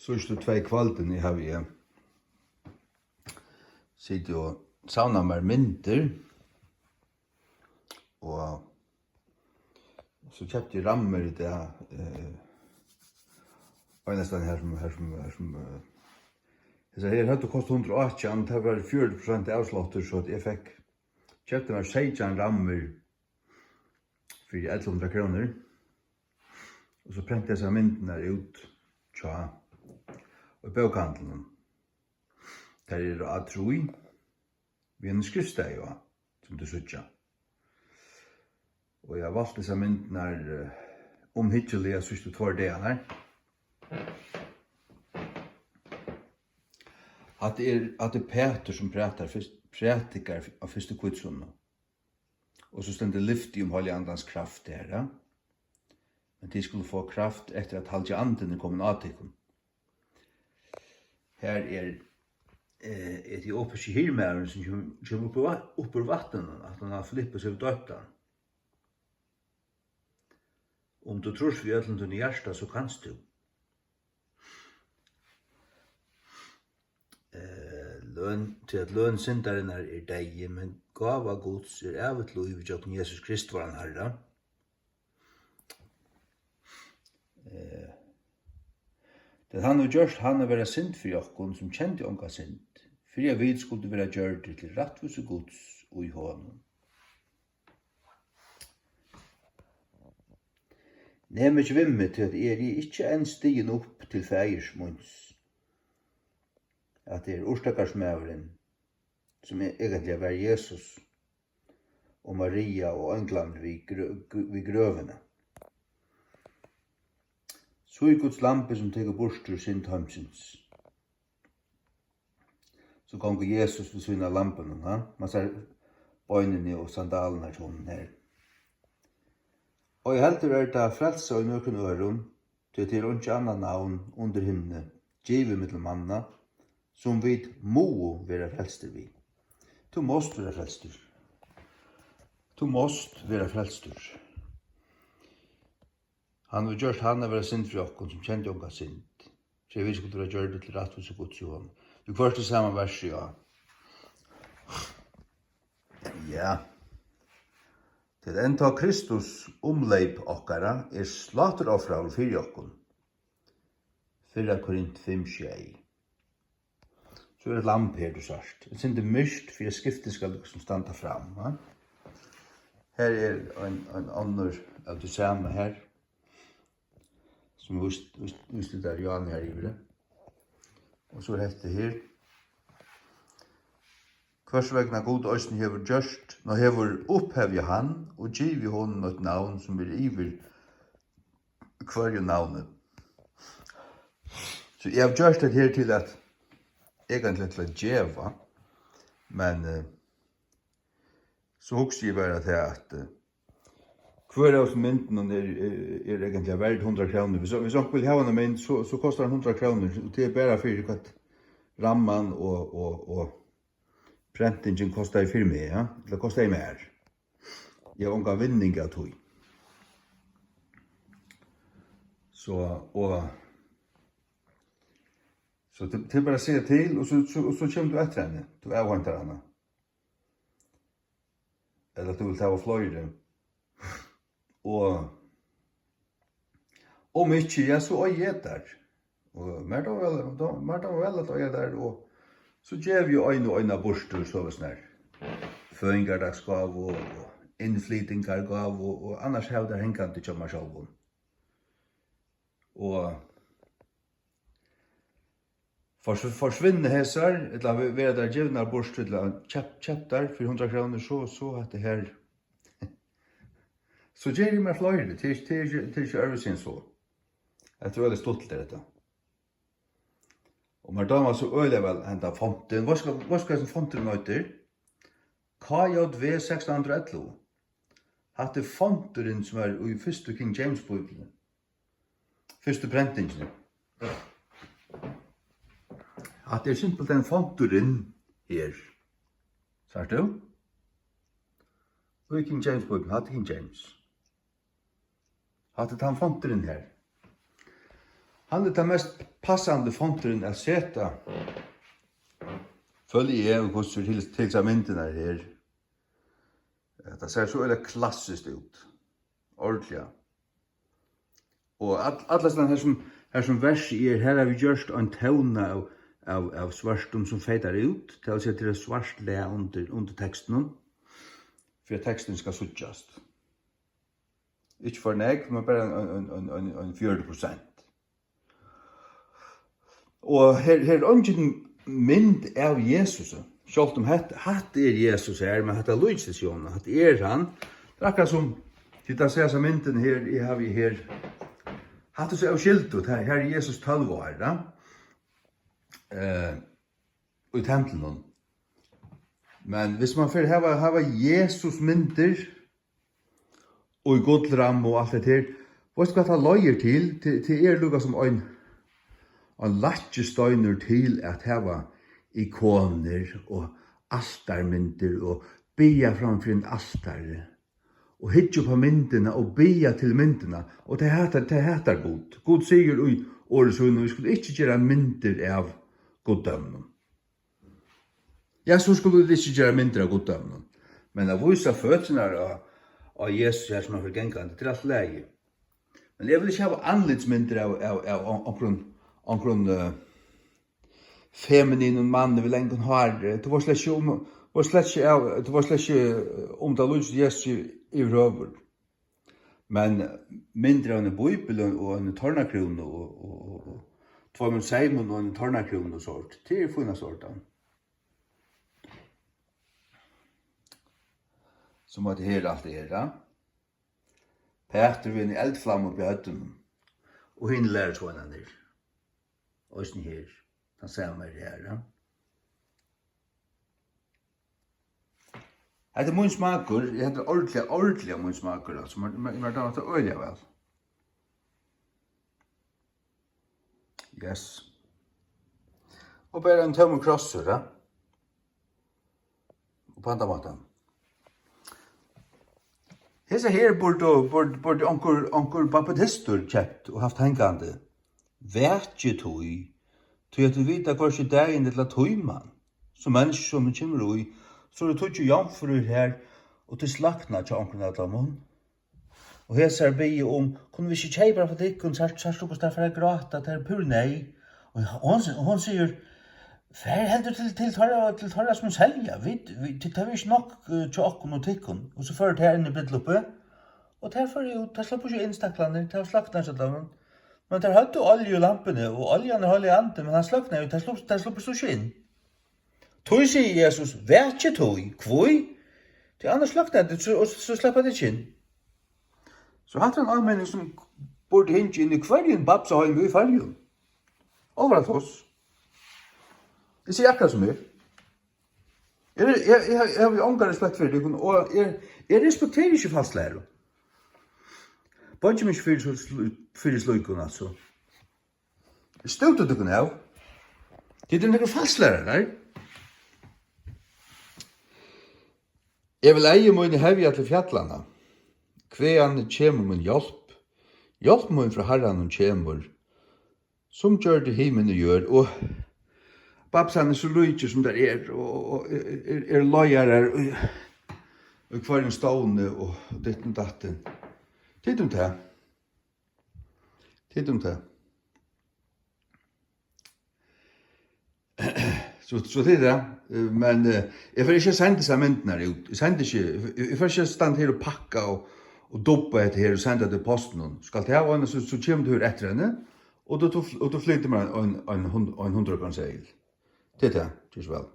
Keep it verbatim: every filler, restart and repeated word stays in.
Síðstu tvey kvøldini havi eg sitið og savnað mær myndir, og so keypti eg rammur í dag, eh, einastaðni har sum, har sum, har sum, eh, hesar her høvdu kostað hundrað og átjan, tað var fjøruti prosent avsláttur, so at eg fekk, keypti mær seytjan rammur fyri ellivu hundrað krónur, og so prenti eg hesar myndirnar út hjá, í bókahandlinum. Tær eru á trý við einum skriftstað á, sum tit síggja. Og eg havi valt hesar myndirnar, eh, umhyggiliga síðstu tveir dagarnar. Hatta er, hatta er Pætur, sum prætar fyrst, prædikar á fyrstu hvítusunnu. Og so stendur: Lyfti um Heilaga Andans kraft, Harra. Men tit skulu fáa kraft, eftir at Heilagi Andin er komin á tykkum. Her er, eh, etiopiski hirðmaðurin, sum kemur, kemur upp úr va-, upp úr vatninum, aftan á Filippus hevur doypt hann. Um tú trýrt við øllum tínum hjarta, so kanst tú. Eh, løn, tí at løn syndarinnar er deyði, men gáva Guds er ævigt lív gjøgnum Jesus Krist, vóran Harra. Eh, tí at hann hevur gjørt hann at vera synd fyri okkum, sum kendu onga synd, fyri at vit skuldu vera gjørdir til rættvísi Guds í honum. Nem ikki við meg, tí at eg eri ikki enn stigin upp til faðirs míns. At tað er urtakarsmaðurin, sum e-, eigentliga var Jesus, og Maria og einglarnir við grø-, gr-, við grøvina. Sígg Guds lambi, sum tekur burtur synd heimsins. So gongur Jesus við síðuna av lambinum, ha? Man sær beinini og sandalirnar hjá honum her. Og heldur er tað frelsa í nøkrum øðrum, tí tað er einki annað navn undir himni givið millum manna, sum vit mugu vera frelstir við. Tú mást vera frelstur. Tú mást vera frelstur. Hann hevur gjørt hann at vera synd fyri okkum, sum kendu onga synd, fyri at vit skuldu vera gjørdir til rættvísi Guds í honum. Viðhvørt í sama versi, ja. Ja. Tí at enntá Kristus, umleyp okkara, er sláturoffraður fyri okkum. Fyrra Korint fimm sjey. So er eitt lamb her, tú sært. Eitt sindur myrkt fyri at skiftið skal líkasum standa fram, ha? Her er ein, ein onnur av tí sama her, sum víst, víst, vísti tær Johan her yviri. Og so er hetta her. Hvørs vegna Gud eisini hevur gjørt, ná, hevur upphevjað hann og givið honum eitt navn, sum er yvir hvørjum navni. So eg havi gjørt hetta her til at, eigentliga til at geva, men, eh, so hugsi eg bara tað at, eh, hvør av hesum myndunum er, er, er eigentliga verd hundrað krónur. Hvis, hvis onkur vil hava eina mynd, so, so kostar hon hundrað krónur, og tað er bara fyri hvat ramman og, og, og prentingin kostaði fyri meg, ja? Ella kostaði mær. Eg havi ongan vinning av tí. So, og, so til, til bara at siga til, og so, so, og so kemur tú eftir henni. Tú avhentar hana. Ella tú vilt hava fleiri. Og um ikki, ja, so eigi eg tær. Og mær dámar væl, dá-, mær dámar væl at eiga tær, og so gevi eg ein og eina burtur, soleiðis nær føðingardagsgávu og innflytingargávu, og annars havi tær hangandi hjá mær sjálvum. Og fors-, forsvinna hesar, ella ve-, verða tær givnar burtur, ella keyp-, keyptar fyri hundrað krónur, so, so hatta her, so geri eg mær fleiri, tað er, tað er, tað er ikki øðrvísi enn so. Hetta er øgiliga stuttligt, er hetta. Og mær dámar so øgiliga væl henda fontin. Veitst tú hvat, veitst tú hvat hesin fonturin eitur? K J V sekstan hundrað og ellivu. Hatta er fonturin, sum er í fyrstu King James Bíbliuni. Fyrstu prentingini. Hatta er simpelthen fonturin her. Sært tú? Og í King James Bíbliuni, hatta er King James. Hatta er tann fonturin her. Hann er tann mest passandi fonturin at seta, føli eg, og hvussu til, til hesar myndirnar her. Hetta sær so øgiliga klassiskt út. Ordiliga. Og all-, allastaðni har sum, har sum versið er, har havi eg gjørt ein tóna av, av, av svørtum sum feytar út. Tað vil siga, tað er svart lag undir, undir tekstinum, fyri at teksturin skal síggjast. Ikki for nógv, men bara ein, ein, ein, ein, ein fjøruti prosent. Og her, her er eingin mynd av Jesusi. Sjálvt um hetta, hatta er Jesus her, men hatta líkist ikki honum. Hatta er hann. Tað er akkurát sum, tit hava sæð hasa myndina her, eg havi her. Hatta er so óskyldigt, her, her er Jesus tólv ár, ja. Eh, í templinum. Men hvis man fer hava, hava Jesus myndir, og í gullrammu og alt hetta her. Veitst tú, hvat tað leiðir til? Tað, tað er líka sum ein, ein lækkisteinur til at hava ikonir og altarmyndir og biðja framfyri ein altari og hyggja upp á myndina og biðja til myndina. Og tað hatar, tað hatar Gud. Gud sigur í orði sínum, vit skulu ikki gera myndir av guddóminum. Ja, so skulu vit ikki gera myndir av guddóminum, men at vísa føturnar á, á Jesus her, sum hann fer gangandi, tað er alt í lagi. Men eg vil ikki hava andlitsmyndir av, av, av on-, onkrum, onkrum, eh, femininum manni við langum hári. Tú veitst slett ikki um, veitst slett ikki av, tú veitst slett ikki, eh, um tað líkist Jesus yvirhøvur. Men myndir av eini bíbel og, og eini tornakrúnu og, og, og, og tveimum seymum og eini tornakrúnu og sort, tað er fínasta ordan. Sum at her alt er, ja. Pætur við eini eldflammu uppi á høvdinum. Og hinir lærisveinarnir. Eisini her. Tann sami er her, ja. Hetta er mín smakur. Hetta er ordiliga, ordiliga mín smakur, altso. Mær, mær, mær dámar tað øgiliga væl. Yes. Og bara ein tómur krossur, ja. Og á handan mátan. Hesa her burdu, burdu, burdu onkur, onkur baptistur keypt og havt hangandi. Vakitíð, tí at vit vita hvørki dagin ella tíman, sum menniskjusonurin kemur í, so eru tíggju jomfrur her, og tað slaknar hjá onkrum av teimum. Og hesar biðja um, kunnu vit ikki keypa frá tykkum, sært, sært tú, hvussu tær fara at gráta, tær eru púra neyð. Og hon, hon sigur, far heldur til, til teirra, til teirra sum selja, vit, vit, tað er ikki nokk, eh, hjá okkum og tykkum. Og so fóru tær inn í brúdleypið, og tær fóru út, tær sluppu ikki inn, stakkarnir, tað var slaknað hjá teimum. Men tær høvdu olju í lampuni, og oljan er Heilagi Andin, men hann sløknaði, og tær sluppu, tær sluppu so ikki inn. Tí sigur Jesus, vakitíð, hví? Tí annars sløknar tað, so, og so sleppa tey ikki inn. So hatta er ein áminning, sum burdi hingið inn í hvørjum babsaheimi í Føroyum. Álvara tals. Eg sigi akkurát sum er. Eg, eg, eg, eg havi ongan respekt fyri tykkum, og eg, eg respekteri ikki falsklæru. Boygi meg ikki fyri so, fyri slíkum, altso. Stútið tykkum av. Tit eru nakrir falsklærarar. Eg vil eygu míni hevja til fjallanna. Hvaðani kemur mín hjálp? Hjálp mín frá Harranum kemur, sum gjørdi himin og jørð. Og babsan er so líkir, sum tær er, og, og er, er, er leiðarar í, í hvørjum stovni og, og ditten datten. Tit um tað. Tit um tað. So, so tað er tað. Eh, men, eh, eg fari ikki at senda hesar myndirnar út. Eg sendi ikki, eg, eg fari ikki at standa her og pakka og, og dubba hetta her og senda til postin. Skal tað hava eina, so, so kemur tú her eftir henni, og tú, tú, og tú flytur mær ein, ein, ein hund-, ein hundrað krónu seðil. Tað er tað. Ger so væl.